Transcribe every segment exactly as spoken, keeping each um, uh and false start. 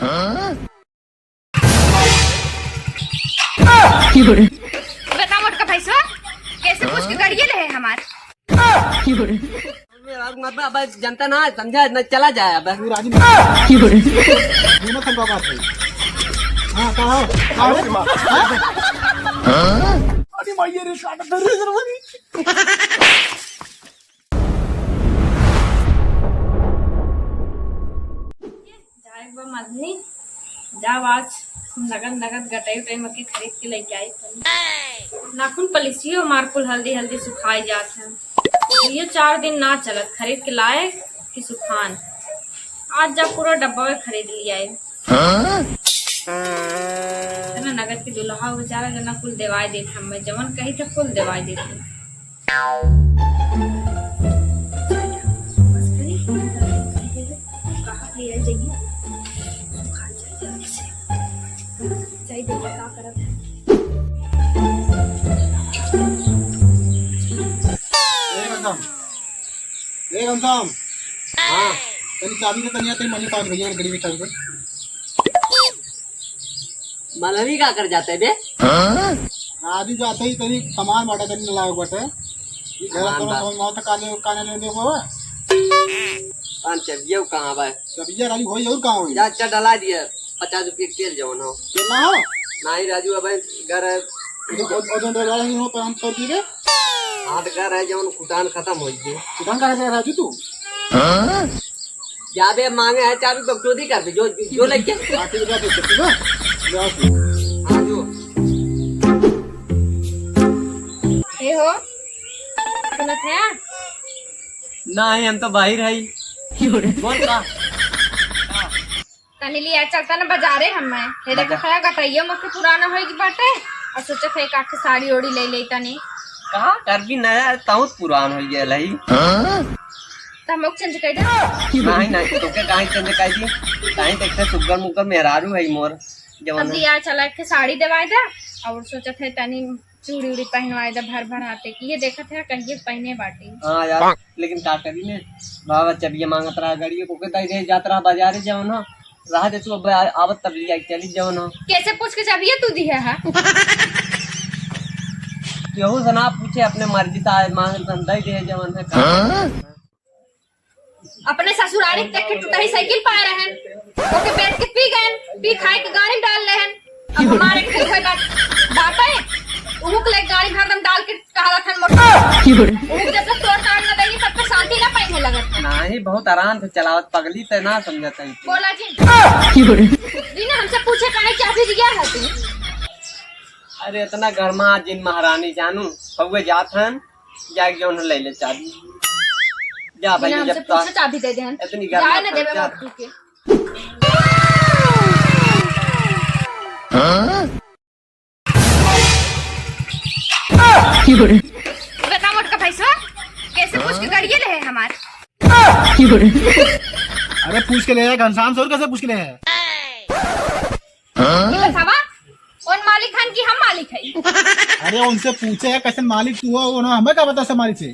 बता मोटका भैंसवा, कैसे पूछ के गड़िए रहे हमार। अब, अब जनता ना समझा, ना चला जाए अब। तू राजी मत। तू मत समझा बात है। हाँ, का हो? का हो? हाँ? अरे माई रे, साला डर रही है। जाए बा मदनी, जाओ आज हम नगद नगद गटई उटई मक्की खरीद के लेके आई तनी। नाखून पलिसियो मार कुल हल्दी हल्दी सुखाई जात है। ये चार दिन ना चलत, खरीद के लाए कि सुखान। आज जा पूरा डब्बा में खरीद लिया है। हाँ? इतना नगद के दुल्हा हो बेचारा, जना कुल देवाई देत हमें, जवन कही थे कुल देवाई देत। बस करी, कहाँ ले आई जाइए? सुखा जाए जल्दी से। जाई देखा का करत है। ए घनश्याम, ए घनश्याम। हाँ। तनी चाबी दे, तनी आ, तनी मनी पास भैया, गड़ी में चाबी दे। मलहरी का कर जाते बे? राजू जाते ही तनी सामान बाटा तनी लाओ बटे। ई घर सामान कोनो बा। समझ में आवत काने, काने लेने को बा। पान चबिया कहाँ बा? चबिया राजू होई और कहाँ होई? जा, अच्छा डला दिया, पचास रुपये के तेल जवन हो। तेल ना हो? नहीं राजू, अब घर है। ओ, ओ, ओ, जौन डला रही हो, पाँच सौ रुपये के? हाँ, तो घर है जवन कुटान खत्म हो गए। कुटान कहाँ से राजू तू? हाँ? जाबे मांगे है चाबी, बकचोदी कर दे, जो, जो लेके। हाँ, ठीक है, ठीक है, ठीक है। ले आओ तू। हाँ, जो। ए हो, सुनत है? नहीं, हम तो बाहर है। बोल का? तनी लिया चलता ना बाजारे हमें। हे देखो बजा- खया गटइयो मक्के पुराना होई गई बाटे। और सोचे थे एक आखे साड़ी ओड़ी ले ले तनी। कहाँ कर भी नया है, तहुत पुरान हो गया है। हाँ? तो हम लोग चेंज कर दे। नहीं, नहीं, तो के काहे चेंज कर दी? काहे देखते सुग्गर मुग्गर मेहरारू है मोर, जवन अब है। दिया चला के साड़ी देवाए दे, और सोचत है तनी चूड़ी उड़ी पहनवाए दे भर भर हाथे की। ये देखत है कहिए पहने बाटी। हाँ यार, लेकिन का करी ने, बाबा चबिया मांगत रहा, गड़िए को के दे दे, जात रहा बाजारे जवन हो, रहा दे तू, अब आ-, आवत तब लिया चली जवन हो। कैसे पूछ के चबिया तू दिया है? केहू से ना पूछे, अपने मर्जी से आए मांगे तो हम दे दे जवन है। हाँ? अपने ससुरारी के देख के टूटही साइकिल पाए रहन, ओके बेच के पी गए, पी खाए के गाड़ी में डाल लेहन। अब हमारे के हुए बात, बात है, उहुक ले गाड़ी में हरदम डाल के टहलत हन मोटर। उहुक जब तक तोड़ ताड़ न देगी, तब तक शांति ना पाई है लगत। नहीं, बहुत आराम से चलावत, पगली ते ना समझत है। बोला जी। जी ने हमसे पूछे काहे चाबी दिया है तू? अरे इतना गरमा जिन महारानी जानू, कौवे जात हन, जाके जौन ले ले चाबी। जा भाई, बिना हमसे जब पूछे ता-, चाबी दे दे हम। इतनी गर्मा जाए ना देवे जा। मत तू के। हाँ? बता मोटका भैंसवा, कैसे पूछ के गड़िए रहे हमार? अरे पूछ के ले आए घनश्याम से, और कैसे पूछ के ले आए? ई बतावा, कौन मालिक हन कि हम मालिक हई? अरे उनसे पूछे है, कैसे मालिक तू हो, उन्होंने हमें का बता से मालिक से?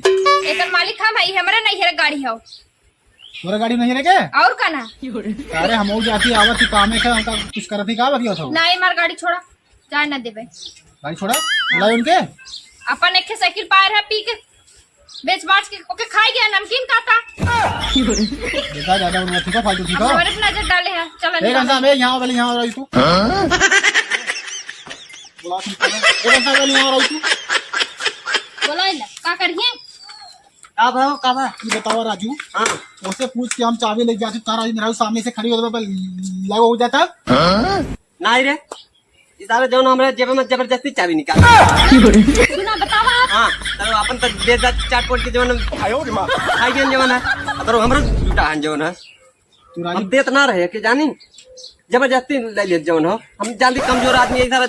एकर मालिक हम हई, हमरे नहीं है गाड़ी हो। तोरा गाड़ी नहीं है के? और का ना? अरे हम जाती आवत ही काम है, उनका कुछ करत ही का बतिया था? नहीं, हमार गाड़ी छोड़ा, जाए ना देबे। गाड़ी छोड़ा, बुलाए उनके। अपन एक साइकिल पाए रहा पी के। बेच बाच के ओके खाई गया नमकीन काटा। बेटा ज्यादा बोलना ठीक है, फालतू ठीक अब है। हमारे पे नजर डाले हैं, चलो ए निकालो। घनश्याम, ए यहाँ वाले यहाँ आ रही तू। हाँ? बोला ठीक है। ए घनश्याम वाले यहाँ आ रही तू। बोला इला, का करिए? का भाव, का भाव? ये बताओ राजू। हाँ। उसे पूछ के हम चाबी ले जाते, तारा जी मेरा सामने से खड़ी हो जाता, लगो हो जाता। हाँ? नहीं रे, ई सारे जौन हमरे जेब में जबरदस्ती चाबी निकाल। सुना, बतावा आप। हाँ, तो अपन तो दे दा चाट पोट के जवन आयो रे माँ। खाई गन जवन है, तो हमरो जूठा हन जवन है। तू राजू हम देत ना रहे के जानी, जबरदस्ती ले लेत जवन हो। हम जल्दी कमजोर आदमी है, सारा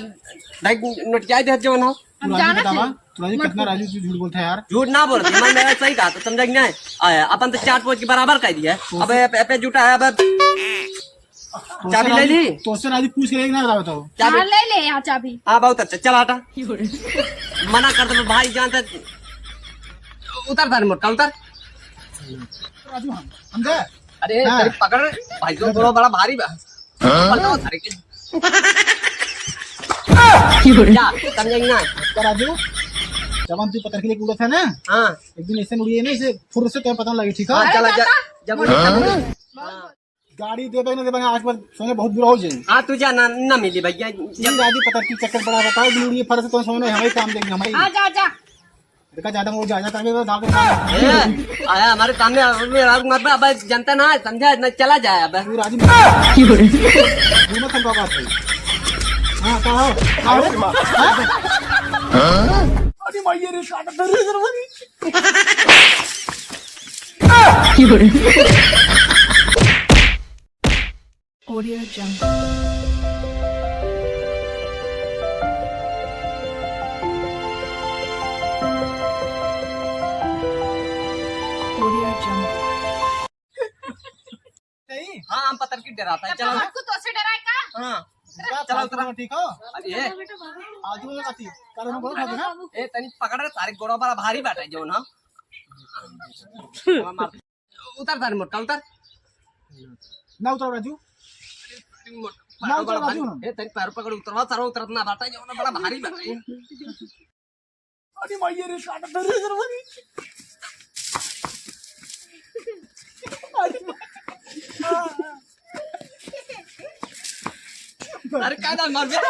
ढाई नोटिया देत जवन हो। हम तू राजू जानत बतावा, है। तू राजू मत कितना बोल। राजू तू झूठ बोलता है यार। झूठ ना बोलती, मन मेरा सही कहा, तो समझा कि नहीं? आया, अपन तो चाट पोट के बराबर कर दिया। तो अब ए पे, ए पे जूठा है, अब तो चाबी ले ली? तो उससे राजू पूछ के लेके ना बताओ, बताओ। चाबी? हाँ, ले ले यहाँ चाबी। हाँ, बहुत अच्छा, चल हटा। मना कर दे भाई, जानते उतर तारे मोटका, उतर। राजू, हम, हम दे। अरे, हाँ। तेरे पकड़, भाई तो थोड़ा बड़ा भारी बा। बताओ सारे के। जा, समझेंगे ना। क्या राजू, जब हम तू पत्थर के लिए उड़त है ना, हाँ। एक दिन ऐसे उड़िए ना, इसे फुर्र से तो पता लगे, ठीक है? हाँ, चला जा, जब हाँ। हाँ। गाड़ी दे देना, दे देना, आज बार सोने बहुत बुरा हो जाए। हाँ, तू जा ना, ना मिली भैया। ये राजू पता की चक्कर बड़ा बताओ, एक दिन उड़िए फर्र से तो सोने हमारे काम देंगे, हमारे। आ जा, आ जा। देखा, ज्यादा वो ज्यादा करके तो दाब दे। ए, आया हमारे सामने, अब, अब, अब, अब जनता ना है, समझा? ना, चला जाए अब। तू राजू घूमत हम बाबा थे। हाँ, कहा हो? कहा हो? हाँ? अरे माई रे, काट दे रे, जरा। Audio Jungle. Audio Jungle. नहीं। हाँ, हम पत्थर की डराता है। चलो। हमको तो से डराए का? हाँ। चलो, उतरा। ठीक हो? अरे, ए। आज वो काफी, कारण हम बहुत खाते हैं। ए, तनी पकड़ रे, सारे गोड़ा बड़ा भारी बैठा है जो ना। उतर, सारे मोटा, उतर। ना उतर राजू। मोटा, ना उतर राजू। ए, तनी पैर पकड़, उतरवा, सारा उतरत ना बाटा, जो ना बड़ा भारी बाटा। अरे माई रे, काट दे रे, जरा। अरे माई। अरे, का ना मर गया?